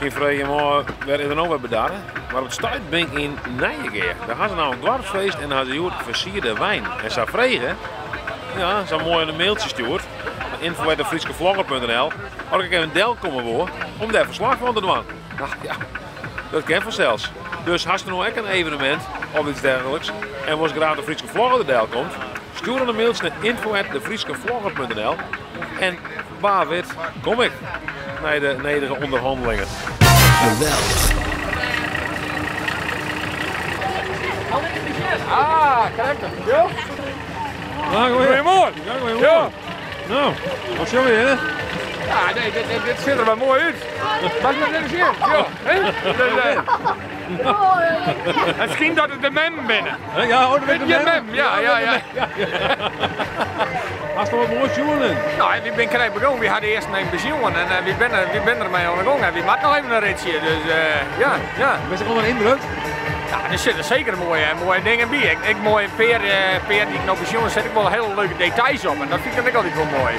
Miskien freegje je him ôf, wêr is er no wer bedarre? Mar op it stuit bin ik yn Nijegea. Dêr ha se no in doarpsfeest en ha se hjoed fersierde wein. En sa frege, ja, sa moai in mailtsje stjoerd nei info@defryskevlogger.nl oft ik even delkomme woe om dêr ferslach fan te dwaan. Nou ja, dat kin fansels. Dus hast no ek in evenemint of iets dergelijks en wolst graach de Fryske Vlogger der delkomt? Stjoer dan in mailtsje nei info@defryskevlogger.nl en wa wit kom ik nei de nedige ûnderhannelingen. Geweldich. Ah, krekt. Jo? Goeiemoarn. Goeiemoarn. No, wat sjogge we hjir? Ja, nee, dit, dit, dit ziet er wel mooi uit. Mag ik dat even zien? Ja, hè? Dus, het schijnt dat het de mem binnen. Ja, oh, dat de mem. Ja, ja, ja. Hast al wat moai sjoen? Nou, wy binne krekt begûn. Wy hawwe earst even besjoen en wy binne, wy binne der mei oan de gong. En wy moatte noch even in ritsje, dus ja, ja. Bist ek ûnder de yndruk? Ja, der sitte seker moaie, moaie dingen by. Ek, ek moaie pear, pear dy't ik no besjoen, sit ek wol hiele leuke details op. En dat fyn ik dan ek altyd wol moai.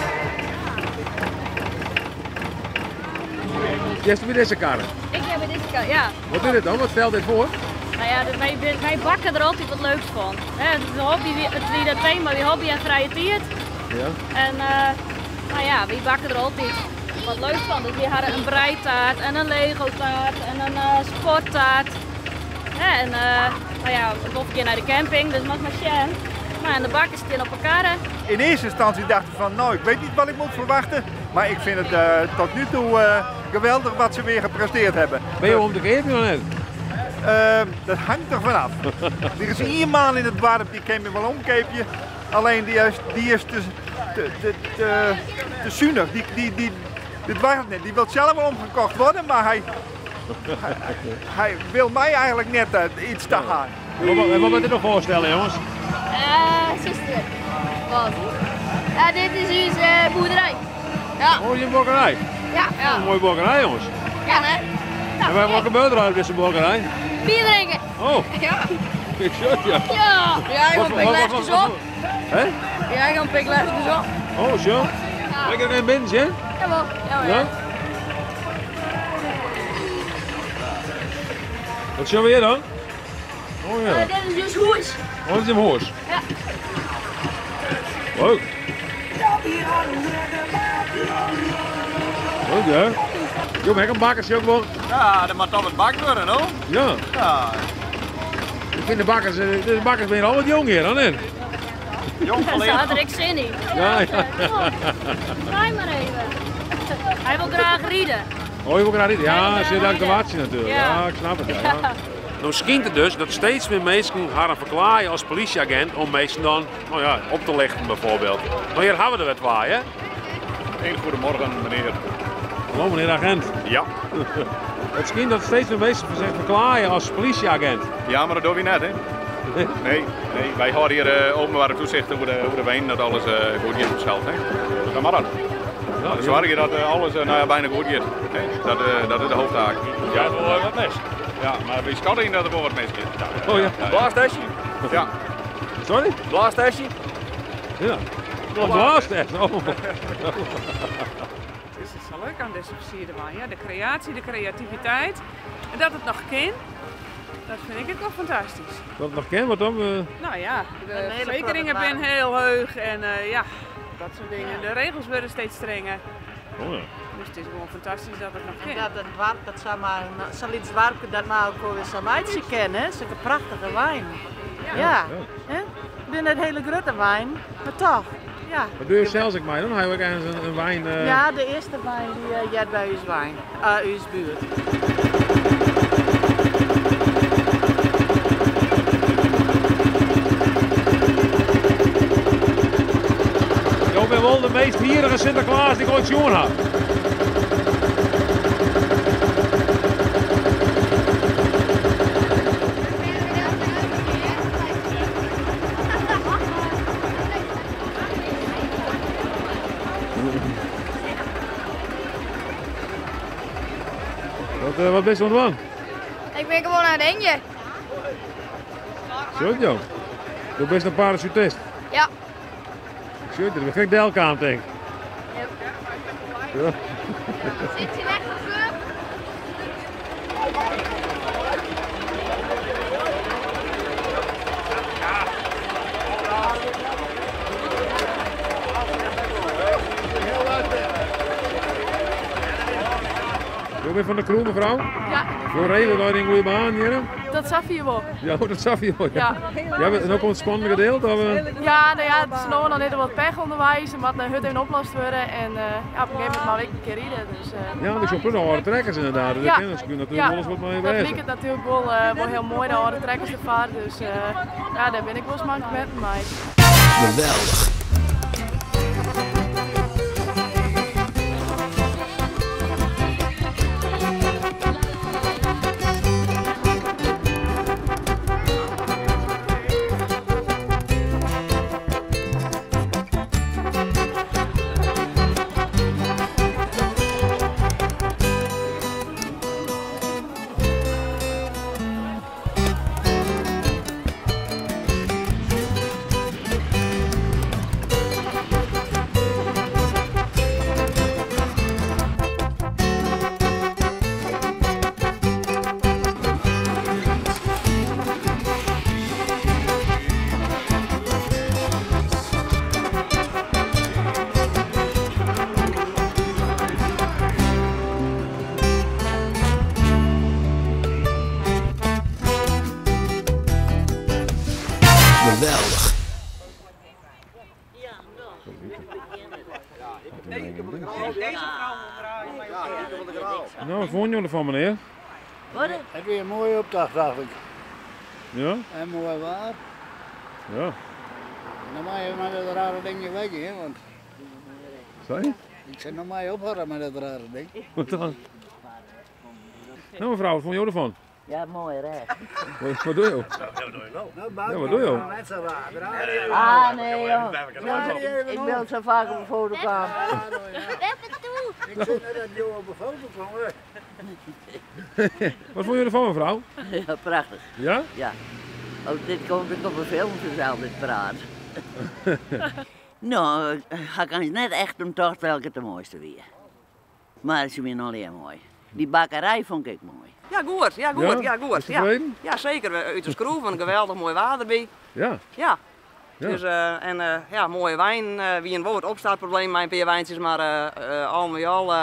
Hearst by dizze karre? Ik hear by dizze karre, ja. Wat is dit dan? Wat stelt dit foar? Nou ja, wy, wy bakke der altyd wat leuks fan. Het is hobby, it wie dat tema wie hobby en frije tiid. Ja. En nou ja, wy bakke der altyd wat leuks fan. Dus wy hawwe in breitaart en in Lego-taart en in sporttaart. En nou ja, we wolle gean nei de camping, dus moat mar sjen. Maar en de bakken stean op 'e karre. In eerste instantie dacht ik van, nou, ik weet niet wat ik moet verwachten. Maar ik vind het tot nu toe geweldig wat ze weer gepresteerd hebben. Ben je om te keapjen of net? Dat hangt er vanaf. Er is één man in het dorp die kan me wel omkeapje. Alleen die is, die is te, te, te, te, te zuinig. Die, die, die, dit was het net. Die wil zelf wel omgekocht worden, maar hij, hij, hij wil mij eigenlijk net iets te gaan. En wat moet ik nog voorstellen, jongens? Zuster. Wat? Ja, dit is onze boerderij. Ja. Oh, je boerderij? Ja. Ja. Een mooie boerderij, jongens. Ja, hè? Nou, en wat gebeurt er eigenlijk met zo'n boerderij? Bier drinken. Oh. Ja. Ik zat, ja. Ja. Ja, ik ga pik op. Hè? Ja, ik ga pik op. Oh, zo. Ja. Lekker een binnen, hè? Jawel. Jawel. Ja? Wat zullen we hier dan? Oh ja. Dit is dus hoes. Oh, dit is een hoes. Ja. Leuk. Leuk, hè? Jo, maar ik een bakkers ook wel. Ja, dat moet toch wat bakt worden, hoor. Ja. Ja. Ik vind de bakkers, de bakkers zijn al wat jong hier, dan hè? Jong Daar had er ik zin in. Ja, ja. Draai maar even. Hij wil graag rieden. Oh, je wil graag rieden? Ja, Hij wil zit graag ook te rieden. wachten natuurlijk. Ja. Ja, ik snap het. Ja. Ja. Nou schijnt het dus dat steeds meer mensen haar verklaren als politieagent om mensen dan, nou ja, op te lichten bijvoorbeeld. Maar hier hebben we de wet waar, hè? Een goedemorgen, meneer. Hallo, meneer agent. Ja. Het schijnt dat steeds meer mensen zich verklaren als politieagent. Ja, maar dat doen we net, hè? Nee, nee. Wij houden hier openbare toezicht over de wijn, dat alles goed gaat op zelf, hè? Dat mag dat. Ja, We zorgen dat alles bijna goed gaat. Hè? Dat is de hoofdtaak. Ja, er wordt wat mis. Ja, maar we schatten in dat er wel wat mis gaat. Oh ja. Blaastestje? Ja. Sorry? Blaastestje? Ja. Een blaastest. Oh. Het is zo leuk aan deze versierde wijn. Ja, de creatie, de creativiteit. En dat het nog kan, dat vind ik ook wel fantastisch. Dat het nog kan, wat dan? Nou ja, de Een hele verzekeringen grote zijn heel hoog en ja, dat soort dingen. De regels worden steeds strenger. Oh ja. Dus het is gewoon fantastisch dat het nog En kan. dat het warp, dat zou maar, zal iets warpen dat maar ook weer zo'n meisje kennen, hè? Zulke prachtige wijn. Ja. Ja. Hè? Ik ben net hele grote wijn, maar toch. Ja. Wat doe je zelfs ik mij dan? Hij ook ergens een wijn. Ja, de eerste wijn die jet bij uw wijn, uw buurt. Ik ben wel de meest hierige Sinterklaas die ik ooit gezien heb. Wat ben je aan het doen? Ik ben gewoon aan het enje. Zo, joh. Du bist een parachutist. Ja. Zo, dat is geen delkaam, denk ik. Ja. Ja. Zit je lekker voor? Jo binne fan de kroech, mefrou? Ja. Jo regele dat yn goede baan hjir? Dat sa fier wol. Ja, dat sa fier wol. Ja. Ja, no komt it spannende gedeelte? Of? Ja, no ja, it is no noch net wat pech ûnderweis. Der moat hurd even oplost wurde en ja, op in gegeven momint moat ik in kear ride. Dus, Ja, want ik sjoch in âlde trekkers ynderdaad. Dus Ja. dêr kin natuerlik Ja, wolris wat mei dat wêze. liket natuerlik wol hiel moai, de âlde trekkers derfoar. Dus ja, dêr bin ik wolris mankeminten mei. Geweldich. Geweldich. No, wat fûnen jo derfan, menear? It wie in moaie optocht, dacht ik. Ja? En moai waar. Ja. No mei je mei dat rare ding weggean, want Sorry? ik sei, no mei je ophâlde mei dat rare ding. Wat dan? No, mefrou, wat fûnen jo derfan? Ja, moai hè. Wat dogge jo? Ja, wat dogge jo? Ah, nee joh. Ik ben zo vaak op de foto kwam. Ik sil net dat jo op de foto komme. Wat fûnen jo derfan, mefrou? Ja, prachtich. Ja? Ja. Oh, dit komt ek op de film fansels, dit praat. No, ik ha net echt in tocht welke it de moaiste wie. Mar se wiene allegear moai. Dy bakkerij fûn ik ek moai. Ja, goed. Ja, goed. Ja? Ja, goed. Is tefreden? Ja, seker. Út de skroeven, geweldich moai waar derby. Ja. Ja. Ja. Dus, en ja, moaie wyn. Wie wol wat opstartproblemen mei in pear wyntsjes, mar al mei al,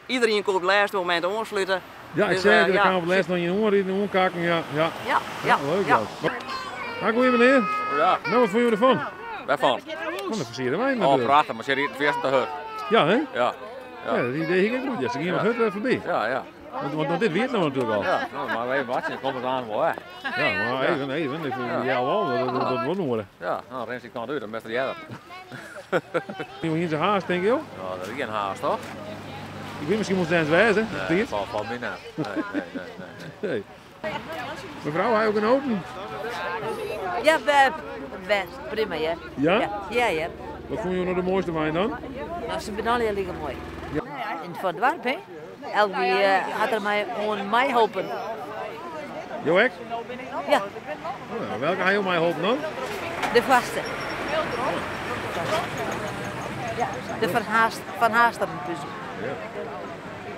iderien koe op it lêste momint oanslute. Ja, ik Dus, sei, der ja. kaam op it lêst noch ien oanriden, oankakken, ja. Ja, Ja, ja, ja, leuk ja. dat. Ha, goeie menear. Ja. No, wat fûnen jo derfan? Wêrfan? Fan de fersierde wyn Oh, natuerlik. prachtich, mar se ride fierstente hurd. Ja, hè? Ja. Ja, dat idee hie ik ek goed. Ja, se giene wat hurd foarby. Ja, ja. Want dit wie it no natuerlik al. Ja, no, mar even wachtsje, dan komt it oan wol, hè. Ja, mar even, even. Ik Ja. ja, wel, dat wordt nog worden. Ja, no, rinst dy kant út, dan bist der earder. Jo hiene se haast, tink jo? No, dat wie gjin haast, toch? Ik wit miskien moast it ergens wêze, Nee, tiid. falt my net. Nee, nee, nee, nee. Nee. Mefrou, ha jo genoten? Ja, best. Prima, ja. Ja? Ja, ja. ja. Wat fûnen jo no de moaiste wyn dan? No, se binne allegear like moai. Ja. Yn it doarp, hè? Elk hat der mei oan meiholpen. Jo ek? Ja. Oh, ja. Welke ha jo meiholpen dan? De foarste. Ja, de Van Haast, Van Haasteren puzzel. Ja.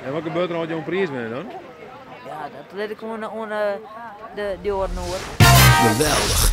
En wat gebeurt der as jo in priis winne dan? Ja, dat lit ik oan de oaren oer. Geweldich.